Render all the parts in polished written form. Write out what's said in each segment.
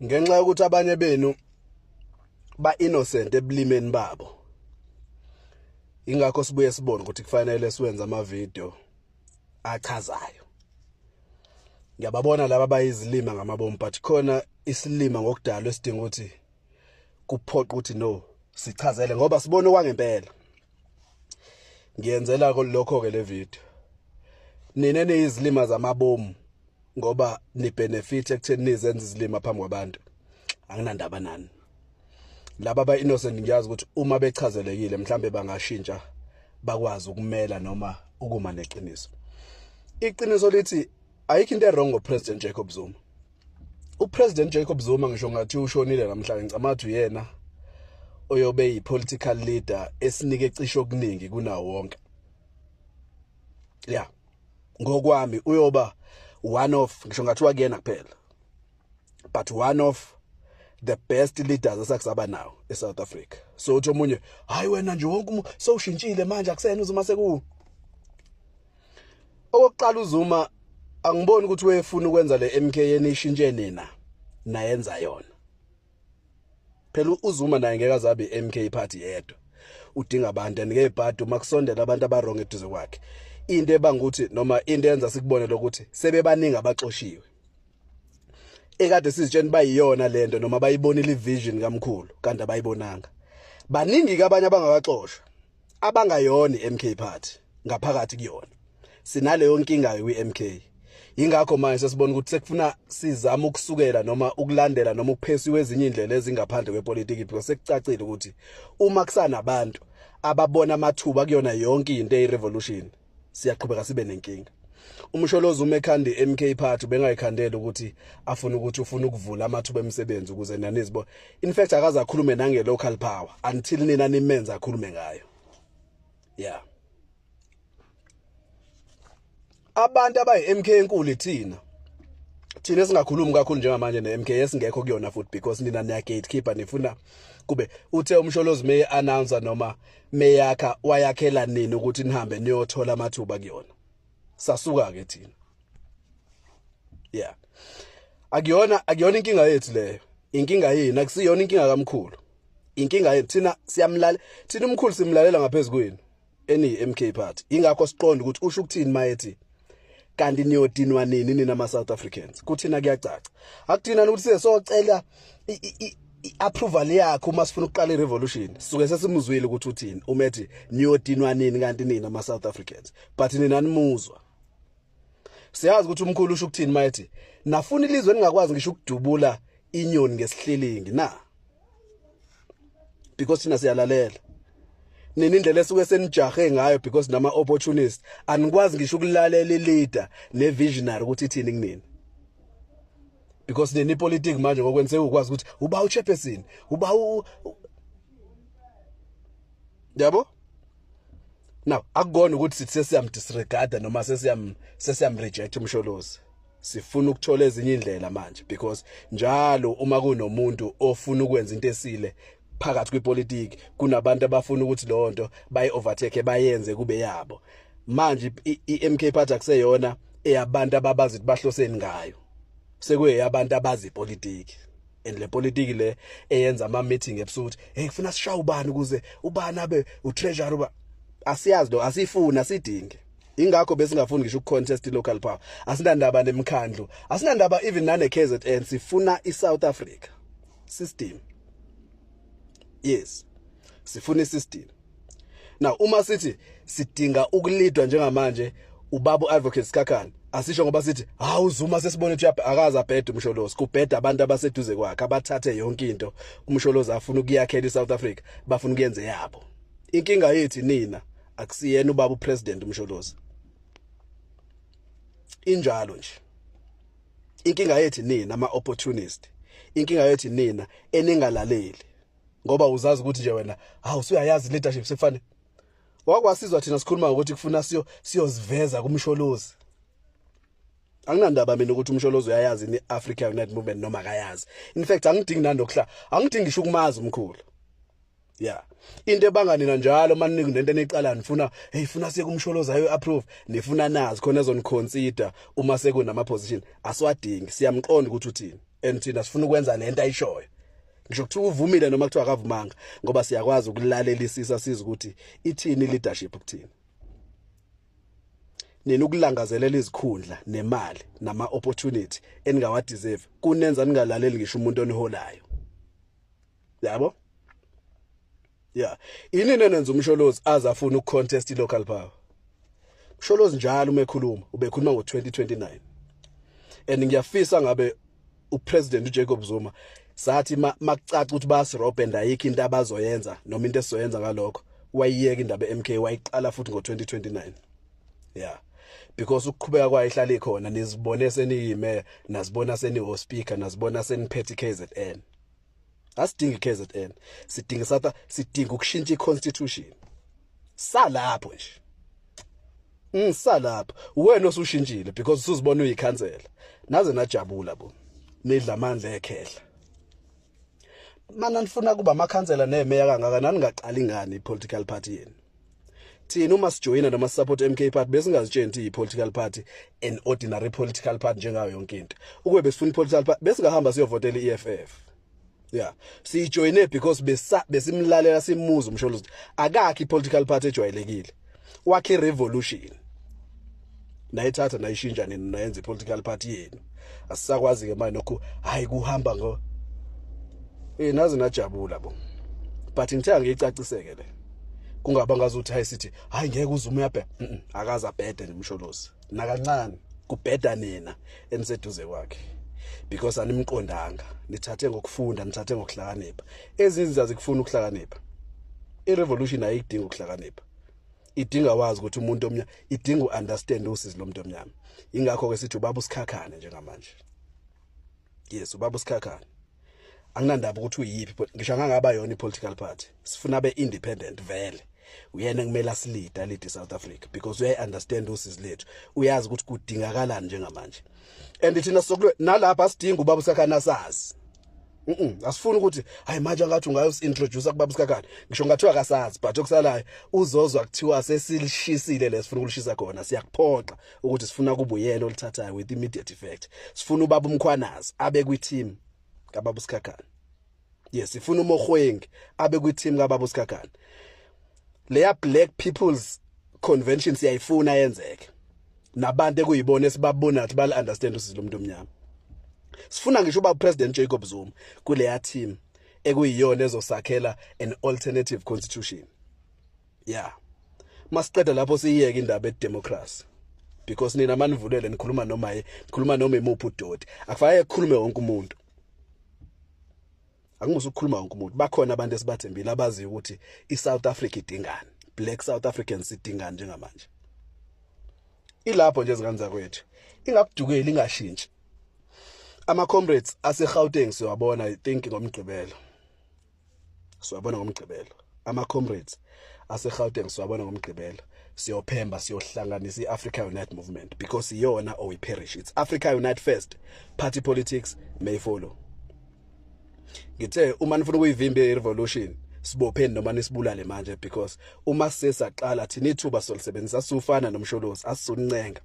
Ngenxa yokuthi abanye benu ba innocent ebulimeni babo, ingakho sibuye sibone ukuthi kufanele siwenze ama video achazayo. Ngiyababona laba bayizilima ngamabomu, but khona isilima ngokudalwa esidinga ukuthi kuphoqa ukuthi no sichazele ngoba sibone okwangempela. Ngiyenzela lokho ke le video. Nina niyizilima zamabomu ngoba ni benefit ekutheni nizenza izilima phambi kwabantu. Anginandaba nani. Laba aba innocent ngiyazi ukuthi uma bechazelekile mhlambe bangashintsha bakwazi ukumela noma ukuma neqiniso. Iqiniso lithi ayikho into wrong ngoPresident Jacob Zuma. UPresident Jacob Zuma ngisho ngathi ushonile namhlanje, ngicabanga ukuthi uyena oyobe yi-political leader esinike cishe okuningi kunawo wonke. Yeah, ngokwami uyoba one of, ngisho ngathi wakuyena kuphela, but one of the best leaders esakusaba nawo eSouth Africa. So uthi omunye, hayi wena nje wonke umuntu sowushintshile manje, akusena uZuma. Seku okokuqala uZuma angiboni ukuthi wayefuna ukwenza le MK enishintshe nina nayenza yona. Phela uZuma naye ngeke azabe MK party yedwa, udinga abantu, and ngebhadi uma kusondela abantu abarong eduze kwakhe. Into ebanga ukuthi noma into enza sikubone lokuthi sebebaningi abaxoshiwe ekade sizitsheni bayiyona lento noma bayibonile ivision kamkhulu, kanti abayibonanga. Baningi ke abanye abangakaxoshwa abangayona iMK party ngaphakathi kuyona. Sinaleyo nkinga kwi-MK, ingakho manje sesibona ukuthi sekufuna sizama ukusukela noma ukulandela noma ukuphesiwe ezinye indlela ezingaphandle kwepolitiki, because sekucacile ukuthi uma kusanabantu ababona amathuba kuyona yonke into eyi-revolution, siyaqhubeka sibe nenkinga. Umsholozi uma ekhanda i-MK party bengayikhandela ukuthi afuna ukuthi ufuna ukuvula amathuba emisebenzi ukuze nanizibo. In fact akaze akhulume nange local power until nina nimenza akhulume ngayo. Yeah, abantu abayi-MK enkulu ithina, thina esingakhulumi kakhulu njengamanje ne-MK esingekho kuyona futhi, because nina niya gatekeeper, nifuna kube uthe uMsholozi may announcer noma meyakha wayakhela nini ukuthi nihambe niyothola amathuba kuyona. Sasuka ke thina. Yeah, akuyona inkinga yethu leyo, inkinga yini, akusiyona inkinga kamkhulu, inkinga yethu thina. Siyamlala thina umkhulu, simlalela ngaphezulu kwenu eni MK party. Ingakho siqonda ukuthi usho ukuthini mayethi kanti niyodinwa nini nina ama South Africans. Kuthina kuyacaca, akuthina ukuthi sesocela i-approval yakho uma sifuna ukuqala i-revolution. Sisuke sesimuzwile ukuthi uthini uma ethi niyodinwa nini kanti nina ama South Africans, but nina nimuzwa. Siyazi ukuthi umkhulu usho ukuthini mayethi nafuna ilizwe ningakwazi ngisho ukudubula inyoni ngesihlilingi na, because thina siyalalela. Nina indlela esuke senijahe ngayo, because nama opportunist, anikwazi ngisho ukulalela ileader nevisionary ukuthi ithini kunini, because nina ipolitiki manje ngokwenze ukwazi ukuthi uba uchairperson uba yabo. Now akukona ukuthi sithi sesiyamdisregarda noma sesiyam reject uMsholozi. Sifuna ukuthola ezinye indlela manje, because njalo uma kunomuntu ofuna ukwenza into esile phakathi kwepolitiki, kunabantu abafuna ukuthi leyo nto bayi overtake, bayenze kube yabo. Manje iMK party akuseyona eyabantu ababazi ukuthi bahloseni ngayo, sekuyeyabantu abazi ipolitiki, and le politiki le eyenza ama meeting ebusuku, hey, kufuna sishaye ubani ukuze ubani abe utreasurer uba. Asiyazi lo, asifuni, asidinge. Ingakho besingafuni ngisho ukucontest local power. Asinandaba nemkhandlu, asinandaba even nane KZN. Sifuna iSouth Africa system. Yes, sifuna isystem. Now uma sithi sidinga ukulidwa njengamanje ubaba uadvocate Sikhakhane, asisho ngoba sithi hawu Zuma sesibone ukuthi akaze abhede uMsholozi. Kubheda abantu abaseduze kwakhe abathathe yonke into uMsholozi afuna ukuyakhela iSouth Africa, bafuna ukuyenza yabo. Inkinga yethu nina, akusiyena ubaba upresident uMsholozi. Injalo nje inkinga yethu nina ama opportunist, inkinga yethu nina eningalaleli, ngoba uzazi ukuthi nje wena hawu usuyayazi leadership sefane wakwasizwa. Thina sikhuluma ngokuthi kufuna siyoziveza kuMsholozi. Anginandaba mina ukuthi uMsholozi uyayazi ni Africa United Movement noma akayazi. In fact angidingi nanokuhla, angidingi ngisho ukumazi umkhulu. Yeah, into ebanga nina njalo manike nento eniqala nifuna, hey, funa siye kuMsholozi ayo approve, nifuna nazi khona ezoniconsider uma sekunama position. Asiwadingi, siyamqonda ukuthi uthini. And thina sifuna ukwenza lento ayishoyo, ngisho kuthiwa uvumile noma kuthiwa akavumanga, ngoba siyakwazi ukulalelisisa siza ukuthi ithini leadership kuthini. Nina ukulangazelela izikhundla nemali nama opportunity eningawa deserve kunenza ningalaleli ngisho umuntu oniholayo, yabo. Yeah, yini nenenza uMsholozi aze afuna ukucontest i-local power? Msholozi njalo uma ekhuluma ubekhuluma ngo-2029, and ngiyafisa ngabe uPresident uJacob Zuma sathi makucaca ukuthi bayasirobha and ayikho into abazoyenza noma into esizoyenza ngalokho, wayiyeka indaba eMK, wayiqala futhi ngo-2029. Yeah, because ukuqhubeka kwayo ihlala ikhona. Nizibone seniyime, nazibona seniwo speaker, nazibona seniphethe KZN. Asidingi KZN, sidinga South, sidinga ukushintsha iconstitution. Salapho nje, salapho wena osushintshile because usuzibona uyikhansela. Naze najabula bo, nidla amandla ekhehla. Mana nifuna kuba amakhansela nemeya kangaka, nani ngaqali ngani i-political party yenu? Thina uma sijoyina noma support MK Party, besingazitsheni ukuthi i-political party, an ordinary political party njengayo yonke into. Ukube besifuna i-political party, besingahamba siyovotela i-EFF. Yeah, siyijoyine because besimlalela, simuza uMsholozi. Akakho i-political party ejwayelekile, wakhe revolution, nayithatha nayishintsha nina, nayenza i-political party yenu. Asisakwazi ke manje nokho, hayi, kuhamba ngo naze najabula bo. But ngithe ngiyicaciseke le, kungaba ngazuthi hayi, sithi hayi, ngeke uZuma uyabheda. Akaze abhede nje uMsholozi nakancane, kubheda nina eniseduze kwakhe because animqondanga. Nithathe ngokufunda, nithathe ngokuhlakanipha. Ezinye izinto azikufuna ukuhlakanipha. I-revolution ayidingi ukuhlakanipha, idinga wazi ukuthi umuntu omnyama, idinga uunderstand usizi lomuntu omnyama. Ingakho ke sithi ubaba uSikhakhane njengamanje. Yes, ubaba uSikhakhane, anginandaba ukuthi uyiphi, ngisho angangaba yona i-political party, sifuna abe independent. Vele uyena kumele asilide, alide South Africa, because uyayi-understand usizi lethu, uyazi ukuthi kudingakalani njengamanje. And thina sokulwe nalapha, asidinga ubaba uSikhakhane, asazi. Asifuni ukuthi hayi, manje ngathi ungayosi-introduce kubaba uSikhakhane, ngisho ngathiwa akasazi, but okusalayo uzozwa kuthiwa sesilishisile lesifuna ukulishisa khona. Siyakuphoqa ukuthi sifuna kube uyena olithathayo with immediate effect. Sifuna ubaba uMkhwanazi abe kwi-team kababa uSikhakhane. Yes, sifuna uMogoeng abe kwi-team kababa uSikhakhane. Leya Black People's Convention siyayifuna yenzeke nabantu ekuyibona esibabona ukuthi bali understand usizi lomuntu omnyama. Sifuna ngisho uba President Jacob Zuma kuleya team ekuyiyona ezosakhela an alternative constitution. Yeah, masiqeda lapho siyiyeke indaba edemocracy, because nina manivulele nikhuluma noma nikhuluma noma imuphi udoti. Akufanele kukhulume wonke umuntu, akumusa ukukhuluma wonke umuntu. Bakhona abantu esibathembile abaziyo ukuthi iSouth Africa idingani, Black South Africans sidingani njengamanje. Ilapho nje, zingane zakwethu, ingakudukeli, ingashintshi. Ama comrades aseGauteng siwabona, I think ngoMgqibelo siwabona, ngoMgqibelo. Ama comrades aseGauteng siwabona ngoMgqibelo, siyophemba, siyohlanganisa iAfrica Unite movement, because iyona or we perish. It's Africa Unite first, party politics may follow. Ngithe uma nifuna ukuyivimba irevolution, sibopheni noma nisibulale manje, because uma sesaqala thina ithuba solisebenzisa. Sufana noMsholozi, asizoncenga,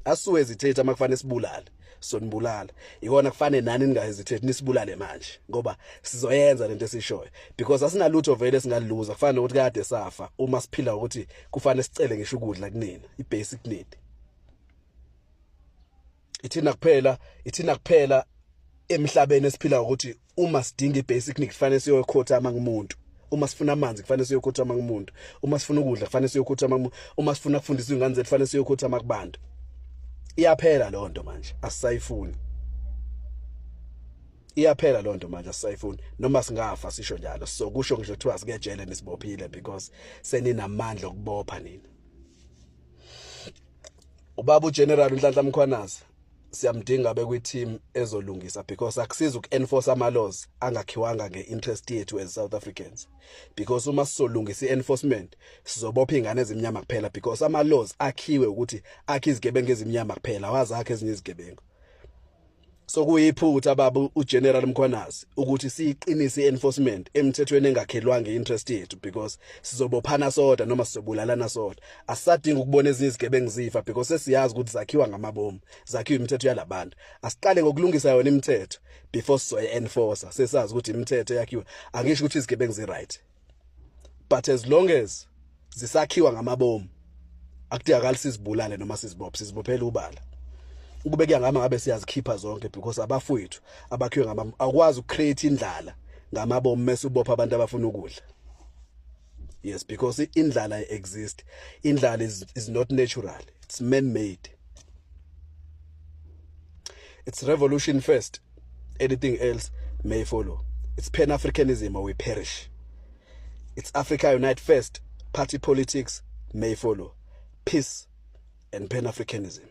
asuhesitate. Uma kufanele sibulale, sonibulala. Ikona kufanele nani ningahesitate, nisibulale manje, ngoba sizoyenza lento esishoyo, because asinalutho vele singaluza. Kufana nokuthi kade safa uma siphila ukuthi kufanele sicele ngisho ukudla kunina, i-basic need. Ithina kuphela, ithina kuphela emhlabeni esiphila ukuthi uma sidinga i-basic need kufanele siyokhothama kumuntu. Uma sifuna amanzi kufanele siyokhothama kumuntu, uma sifuna ukudla kufanele siyokhothama kumuntu, uma sifuna ukufundisa izingane zethu kufanele siyokhothama kubantu. Iyaphela leyo nto manje, asisayifuni. Iyaphela leyo nto manje, asisayifuni. Noma singafa sisho njalo, so kusho ngisho kuthiwa sikejele nisibophile, because seninamandla okubopha nina. Ubaba uGeneral uNhlanhla Mkhwanazi siyamdinga abe kwi-team ezolungisa, because akusiza uku-enforce ama-laws angakhiwanga nge-interest yethu as South Africans, because uma sizolungisa i-enforcement sizobopha iy'ngane ezimnyama kuphela, because ama-laws akhiwe ukuthi akhe izigebengu ezimnyama kuphela, awazakhe ezinye izigebengu. Sokuyiphutha, baba uGeneral Mkhwanazi, ukuthi siyiqinise enforcement emthethweni engakhelwanga interest yethu, because sizobophana sodwa noma sizobulalana sodwa. Asisadingi ukubona ezinye izigebengu zifa, because sesiyazi ukuthi zakhiwa ngamabomu, zakhiwa imithetho yalabantu. Asiqale ngokulungisa yona imithetho before sizoyi-enforce, sesazi ukuthi imithetho yakhiwa. Angisho ukuthi izigebengu zi-right, but as long as zisakhiwa ngamabomu, akudingakali sizibulale noma sizibophe, sizibophele ubala. Ukube kuyangama, ngabe siyazikhipha zonke, because abafowethu abakhiwe ngama akwazi ukucreate indlala ngamabomu mase ubopha abantu abafuna ukudla. Yes, because indlala exist, indlala is not natural, it's man made. It's revolution first, anything else may follow. It's Pan Africanism or we perish. It's Africa Unite first, party politics may follow. Peace and Pan Africanism.